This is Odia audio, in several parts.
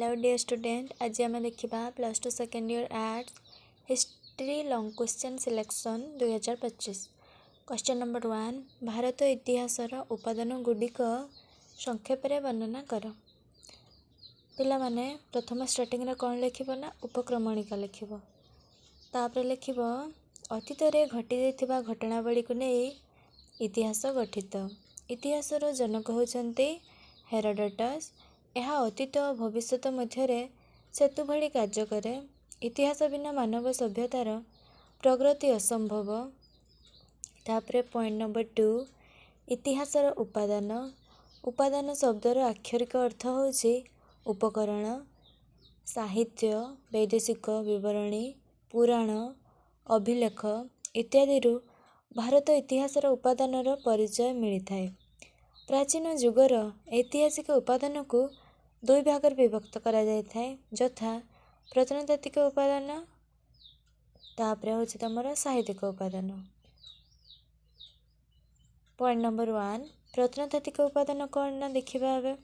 ହ୍ୟାଲୋ ଡିଅର୍ ଷ୍ଟୁଡେଣ୍ଟ, ଆଜି ଆମେ ଦେଖିବା Plus 2 second year arts history long question selection 2025। Question number 1, Bharat ଇତିହାସର ଉପାଦାନ ଗୁଡ଼ିକ ସଂକ୍ଷେପରେ ବର୍ଣ୍ଣନା କର। ପିଲାମାନେ, ପ୍ରଥମ ଷ୍ଟାର୍ଟିଂରେ କ'ଣ ଲେଖିବ ନା ଉପକ୍ରମଣିକା ଲେଖିବ। ତାପରେ ଲେଖିବ, ଅତୀତରେ ଘଟିଯାଇଥିବା ଘଟଣାବଳୀକୁ ନେଇ ଇତିହାସ ଗଠିତ। ଇତିହାସର ଜନକ ହେଉଛନ୍ତି ହେରୋଡଟସ୍। ଏହା ଅତୀତ ଓ ଭବିଷ୍ୟତ ମଧ୍ୟରେ ସେତୁ ଭଳି କାର୍ଯ୍ୟ କରେ। ଇତିହାସ ବିନା ମାନବ ସଭ୍ୟତାର ପ୍ରଗତି ଅସମ୍ଭବ। ତାପରେ ପଏଣ୍ଟ ନମ୍ବର 2, ଇତିହାସର ଉପାଦାନ। ଉପାଦାନ ଶବ୍ଦର ଆକ୍ଷରିକ ଅର୍ଥ ହେଉଛି ଉପକରଣ। ସାହିତ୍ୟ, ବୈଦେଶିକ ବିବରଣୀ, ପୁରାଣ, ଅଭିଲେଖ ଇତ୍ୟାଦିରୁ ଭାରତ ଇତିହାସର ଉପାଦାନର ପରିଚୟ ମିଳିଥାଏ। ପ୍ରାଚୀନ ଯୁଗର ଐତିହାସିକ ଉପାଦାନକୁ ଦୁଇ ଭାଗରେ ବିଭକ୍ତ କରାଯାଇଥାଏ, ଯଥା ପ୍ରତ୍ନତାତ୍ତ୍ୱିକ ଉପାଦାନ, ତାପରେ ହେଉଛି ତୁମର ସାହିତ୍ୟିକ ଉପାଦାନ। ପଏଣ୍ଟ ନମ୍ବର 1, ପ୍ରତ୍ନତାତ୍ତ୍ୱିକ ଉପାଦାନ କ'ଣ ନା ଦେଖିବା ଏବେ।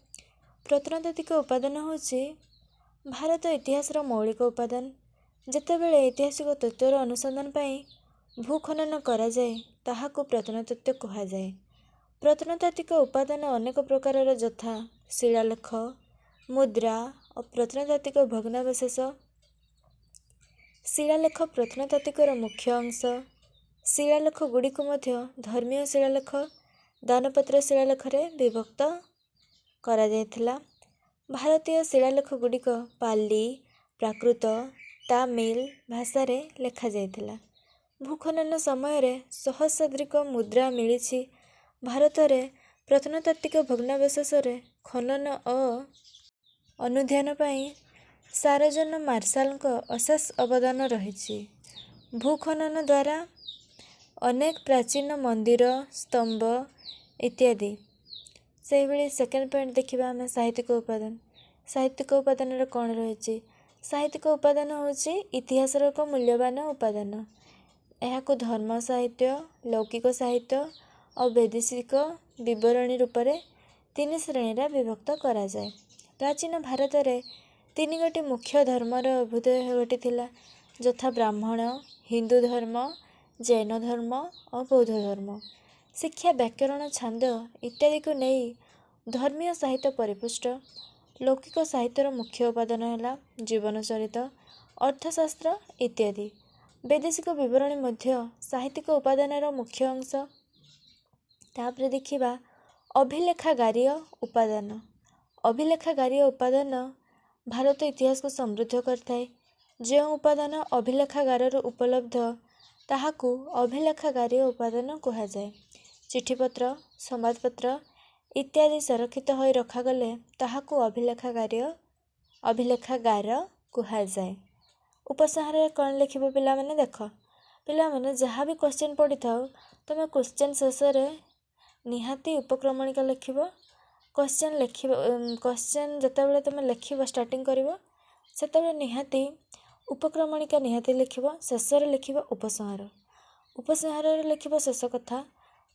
ପ୍ରତ୍ନତାତ୍ତ୍ୱିକ ଉପାଦାନ ହେଉଛି ଭାରତ ଇତିହାସର ମୌଳିକ ଉପାଦାନ। ଯେତେବେଳେ ଐତିହାସିକ ତତ୍ତ୍ୱର ଅନୁସନ୍ଧାନ ପାଇଁ ଭୂଖନନ କରାଯାଏ, ତାହାକୁ ପ୍ରତ୍ନତତ୍ତ୍ୱ କୁହାଯାଏ। ପ୍ରତ୍ନତାତ୍ତ୍ୱିକ ଉପାଦାନ ଅନେକ ପ୍ରକାରର, ଯଥା ଶିଳାଲେଖ, ମୁଦ୍ରା ଓ ପ୍ରତ୍ନତାତ୍ତ୍ୱିକ ଭଗ୍ନାବଶେଷ। ଶିଳାଲେଖ ପ୍ରତ୍ନତାତ୍ତ୍ୱିକର ମୁଖ୍ୟ ଅଂଶ। ଶିଳାଲେଖ ଗୁଡ଼ିକୁ ମଧ୍ୟ ଧର୍ମୀୟ ଶିଳାଲେଖ, ଦାନପତ୍ର ଶିଳାଲେଖରେ ବିଭକ୍ତ କରାଯାଇଥିଲା। ଭାରତୀୟ ଶିଳାଲେଖ ଗୁଡ଼ିକ ପାଲି, ପ୍ରାକୃତ, ତାମିଲ ଭାଷାରେ ଲେଖାଯାଇଥିଲା। ଭୂଖନନ ସମୟରେ ସହସ୍ରାଧିକ ମୁଦ୍ରା ମିଳିଛି। ଭାରତରେ ପ୍ରତ୍ନତାତ୍ତ୍ୱିକ ଭଗ୍ନାବଶେଷରେ ଖନନ ଓ ଅନୁଧ୍ୟାନ ପାଇଁ ସାର ଜନ ମାର୍ଶାଲଙ୍କ ଅଶେଷ ଅବଦାନ ରହିଛି। ଭୂଖନନ ଦ୍ୱାରା ଅନେକ ପ୍ରାଚୀନ ମନ୍ଦିର, ସ୍ତମ୍ଭ ଇତ୍ୟାଦି। ସେହିଭଳି ସେକେଣ୍ଡ ପଏଣ୍ଟ ଦେଖିବା ଆମେ, ସାହିତ୍ୟିକ ଉପାଦାନ। ସାହିତ୍ୟିକ ଉପାଦାନରେ କ'ଣ ରହିଛି? ସାହିତ୍ୟିକ ଉପାଦାନ ହେଉଛି ଇତିହାସର ଏକ ମୂଲ୍ୟବାନ ଉପାଦାନ। ଏହାକୁ ଧର୍ମ ସାହିତ୍ୟ, ଲୌକିକ ସାହିତ୍ୟ ଓ ବୈଦେଶିକ ବିବରଣୀ ରୂପରେ ତିନି ଶ୍ରେଣୀରେ ବିଭକ୍ତ କରାଯାଏ। ପ୍ରାଚୀନ ଭାରତରେ ତିନି ଗୋଟି ମୁଖ୍ୟ ଧର୍ମର ଅଭ୍ୟୁଦୟ ଘଟିଥିଲା, ଯଥା ବ୍ରାହ୍ମଣ, ହିନ୍ଦୁ ଧର୍ମ, ଜୈନ ଧର୍ମ ଓ ବୌଦ୍ଧ ଧର୍ମ। ଶିକ୍ଷା, ବ୍ୟାକରଣ, ଛାନ୍ଦ ଇତ୍ୟାଦିକୁ ନେଇ ଧର୍ମୀୟ ସାହିତ୍ୟ ପରିପୁଷ୍ଟ। ଲୌକିକ ସାହିତ୍ୟର ମୁଖ୍ୟ ଉପାଦାନ ହେଲା ଜୀବନଚରିତ, ଅର୍ଥଶାସ୍ତ୍ର ଇତ୍ୟାଦି। ବୈଦେଶିକ ବିବରଣୀ ମଧ୍ୟ ସାହିତ୍ୟିକ ଉପାଦାନର ମୁଖ୍ୟ ଅଂଶ। ତାପରେ ଦେଖିବା ଅଭିଲେଖାଗାରୀୟ ଉପାଦାନ। ଅଭିଲେଖାଗାରୀୟ ଉପାଦାନ ଭାରତ ଇତିହାସକୁ ସମୃଦ୍ଧ କରିଥାଏ। ଯେଉଁ ଉପାଦାନ ଅଭିଲେଖାଗାରରୁ ଉପଲବ୍ଧ, ତାହାକୁ ଅଭିଲେଖାଗାରୀୟ ଉପାଦାନ କୁହାଯାଏ। ଚିଠିପତ୍ର, ସମ୍ବାଦପତ୍ର ଇତ୍ୟାଦି ସଂରକ୍ଷିତ ହୋଇ ରଖାଗଲେ ତାହାକୁ ଅଭିଲେଖାଗାର କୁହାଯାଏ। ଉପସଂହାରରେ କ'ଣ ଲେଖିବ ପିଲାମାନେ? ଦେଖ ପିଲାମାନେ, ଯାହା ବି କ୍ୱେଶ୍ଚନ୍ ପଡ଼ିଥାଉ, ତୁମେ କ୍ୱେଶ୍ଚନ୍ ଶେଷରେ ନିହାତି ଉପକ୍ରମଣିକା ଲେଖିବ। କ୍ୱେଶ୍ଚନ୍ ଲେଖିବ, କ୍ୱେଶ୍ଚନ୍ ଯେତେବେଳେ ତୁମେ ଲେଖିବ, ଷ୍ଟାର୍ଟିଂ କରିବ, ସେତେବେଳେ ନିହାତି ଉପକ୍ରମଣିକା ନିହାତି ଲେଖିବ। ଶେଷରେ ଲେଖିବ ଉପସଂହାର। ଉପସଂହାରରେ ଲେଖିବ ଶେଷ କଥା।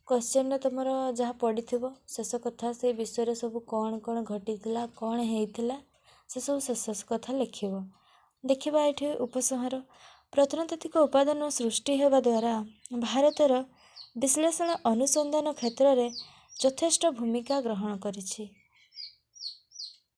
କ୍ୱେଶ୍ଚନ୍ରେ ତୁମର ଯାହା ପଡ଼ିଥିବ, ଶେଷ କଥା, ସେ ବିଷୟରେ ସବୁ କ'ଣ କ'ଣ ଘଟିଥିଲା, କ'ଣ ହେଇଥିଲା, ସେସବୁ ଶେଷ କଥା ଲେଖିବ। ଦେଖିବା ଏଠି ଉପସଂହାର। ପ୍ରତ୍ନତାତ୍ତ୍ୱିକ ଉପାଦାନ ସୃଷ୍ଟି ହେବା ଦ୍ୱାରା ଭାରତର ବିଶ୍ଳେଷଣ ଅନୁସନ୍ଧାନ କ୍ଷେତ୍ରରେ ଯଥେଷ୍ଟ ଭୂମିକା ଗ୍ରହଣ କରିଛି।